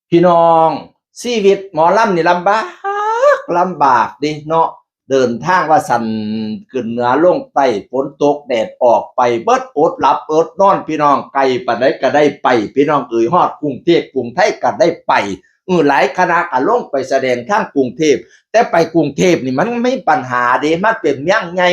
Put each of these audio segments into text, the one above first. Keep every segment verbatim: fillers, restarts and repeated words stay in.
พี่น้อง ชีวิตหมอลำนี่ลำบาก ลำบากเด้เนาะ เดินทางว่าซั่น ขึ้นเหนือลงใต้ ฝนตกแดดออก ไปเบิด อดหลับอดนอน พี่น้อง ไกลปานใดก็ได้ไป พี่น้องเอ๋ย ฮอดกรุงเทพฯกรุงไทยก็ได้ไป เออ หลายคณะก็ลงไปแสดงทางกรุงเทพฯ แต่ไปกรุงเทพฯนี่มันมีปัญหาเด้ มันเป็นเมืองใหญ่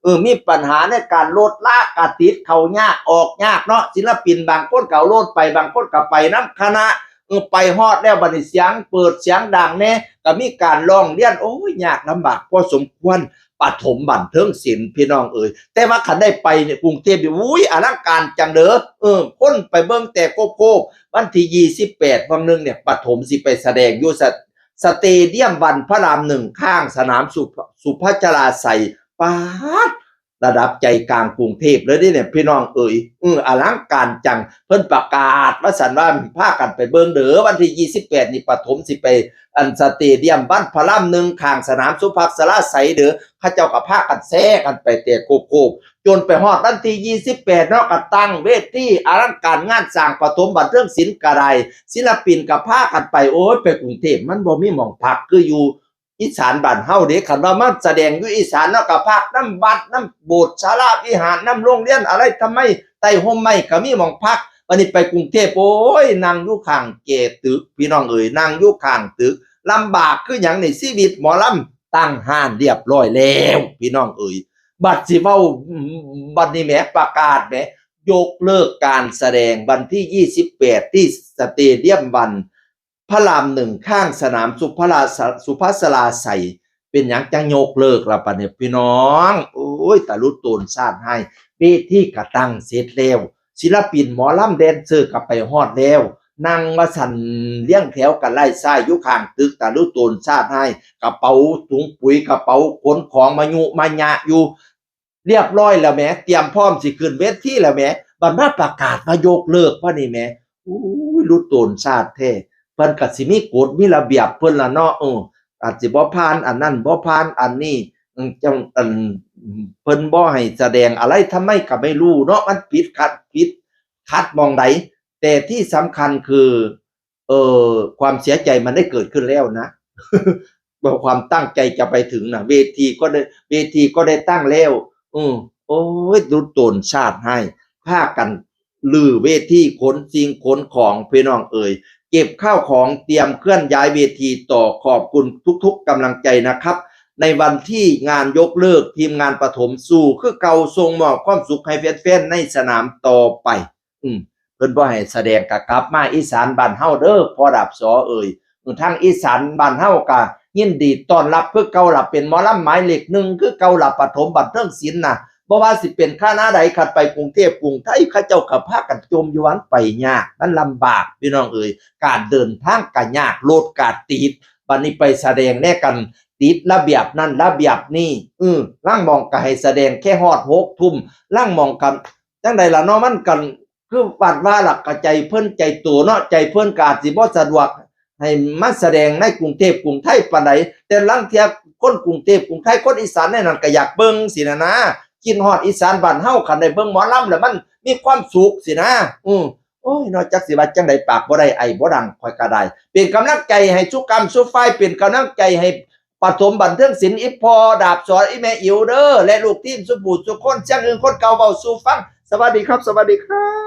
เออ มีปัญหาในการรถลากะติด เข้ายากออกยากเนาะ ศิลปินบางคนก็เอารถไป บางคนก็ไปนำคณะ เออ ไปฮอดแล้วบัดนี้เสียงเปิดเสียงดังแหน่ ก็มีการร้องเรียน โอ้ย ยากลำบากพอสมควร ปฐมบันเทิงศิลป์ พี่น้องเอ๋ย แต่ว่าคันได้ไปเนี่ย กรุงเทพฯนี่ อุ้ย อลังการจังเด้อ เออ คนไปเบิ่งแตกโคกๆ วันที่ยี่สิบแปด วังหนึ่งเนี่ย ปฐมสิไปแสดงอยู่สะ สเตเดียมวันพระรามหนึ่ง ข้างสนามสุ สุพัชราไสย ป๊าด ระดับใจกลางกรุงเทพฯเลยเด้เนี่ย พี่น้องเอ๋ย เออ อลังการจัง เพิ่นประกาศว่าซั่นว่า พากันไปเบิ่งเด้อ วันที่ยี่สิบแปด นี่ ปฐมสิไป อันสเตเดียมวันพระรามหนึ่ง ข้างสนามสุพัชราไสยเด้อ เขาเจ้าก็พากันแชร์กันไปแตกโคกๆ จนไปฮอดวันที่ยี่สิบแปด เนาะ ก็ตั้งเวทีอลังการงานสร้าง ปฐมบันเทิงศิลป์ก็ได้ ศิลปินก็พากันไป โอ้ย ไปกรุงเทพฯมันบ่มีหม่องพักคืออยู่อีสานบ้านเฮาเด้ คันว่ามาแสดงอยู่อีสานเนาะ ก็พักนำวัด นำโบสถ์ ศาลาวิหาร นำโรงเรียนอะไร ทำไม ใต้ร่มไม้ก็มีหม่องพัก บัดนี้ไปกรุงเทพฯ โอ้ย นั่งอยู่ข้างแก่ตึก พี่น้องเอ๋ย นั่งอยู่ข้างตึก ลำบากคือหยังนี่ ชีวิตหมอลำตั้งฮ้านเรียบร้อยแล้ว พี่น้องเอ๋ย บัดสิเว้า บัดนี้แหม ประกาศแหม ยกเลิกการแสดงวันที่ยี่สิบแปด ที่สเตเดียมวันพระรามหนึ่ง ข้างสนามสุพรา สุพัชราไสย เป็นหยังจั่งยกเลิกล่ะบัดนี้พี่น้อง โอ้ย ตะลุโตนชาติไฮ้ เวทีก็ตั้งเสร็จแล้ว ศิลปินหมอลำแดนเซอร์ก็ไปฮอดแล้ว นั่งว่าซั่นเรียงแถวกันไล่ซ้ายอยู่ข้างตึก ตะลุโตนชาติไฮ้ กระเป๋าถุงปุ๋ย กระเป๋าขนของมายุมายะอยู่ เรียบร้อยแล้วแหม เตรียมพร้อมสิขึ้นเวทีแล้วแหม บัดมาประกาศว่ายกเลิกพอดีแหม อุ้ย ลุโตนชาติแท้ เพิ่นก็สิมีกฎมีระเบียบเพิ่นล่ะเนาะ เออ อาจสิบ่ผ่านอันนั้น บ่ผ่านอันนี้ อืม จัง อัน เพิ่นบ่ให้แสดงอะไร ทำไมก็ไม่รู้เนาะ มันผิดขัด ผิดขัดหม่องใด แต่ที่สำคัญคือ เอ่อ ความเสียใจมันได้เกิดขึ้นแล้วนะ บอกความตั้งใจจะไปถึงนะ เวทีก็ได้ เวทีก็ได้ตั้งแล้ว อืม โอ้ย ลุโตนชาติไฮ้ พากันรื้อเวที ขนสิ่งขนของ พี่น้องเอ๋ย เก็บข้าวของ เตรียมเคลื่อนย้ายเวทีต่อ ขอบคุณทุกๆกำลังใจนะครับ ในวันที่งานยกเลิก ทีมงานปฐมสู้คือเก่า ส่งมอบความสุขให้แฟนๆในสนามต่อไป อืม เพิ่นบ่ให้แสดง ก็กลับมาอีสานบ้านเฮาเด้อ พ่อดาบสอเอ๋ย ทางอีสานบ้านเฮาก็ยินดีต้อนรับคือเก่าล่ะ เป็นหมอลำหมายเลขหนึ่งคือเก่าล่ะ ปฐมบันเทิงศิลป์นะ บ่ว่าสิเป็นคณะใด คันไปกรุงเทพฯกรุงไทย เขาเจ้าก็พากันจมอยู่ มันไปยาก มันลำบาก พี่น้องเอ๋ย การเดินทางก็ยาก รถก็ติด บัดนี้ไปแสดงแหน่ กันติดระเบียบนั่นระเบียบนี่ เออ ลางหม่องก็ให้แสดงแค่ฮอดหกทุ่ม ลางหม่องก็จั่งใดล่ะเนาะ มันก็คือวัดว่าล่ะ ก็ใจเพิ่นใจโตเนาะ ใจเพิ่นก็อาจสิบ่สะดวกให้มาแสดงในกรุงเทพฯกรุงไทยปานใด แต่ลางเทื่อคนกรุงเทพฯกรุงไทย คนอีสานในนั้นก็อยากเบิ่งสินะนะ คิดฮอดอีสานบ้านเฮา คันได้เบิ่งหมอลำแล้วมันมีความสุขสินะ อือ โอ้ย เนาะ จักสิว่าจั่งใด ปากบ่ได้ ไอบ่ดัง ข้อยก็ได้ เป็นกำลังใจให้ซุกำซุฝ่าย เป็นกำลังใจให้ปฐมบันเทิงศิลป์ อีพ่อดาบสอ อีแม่อิ๋วเด้อ และลูกทีมซุผู้ซุคน เสียงอื่นคนเก่าเว้าสู่ฟัง สวัสดีครับ สวัสดีครับ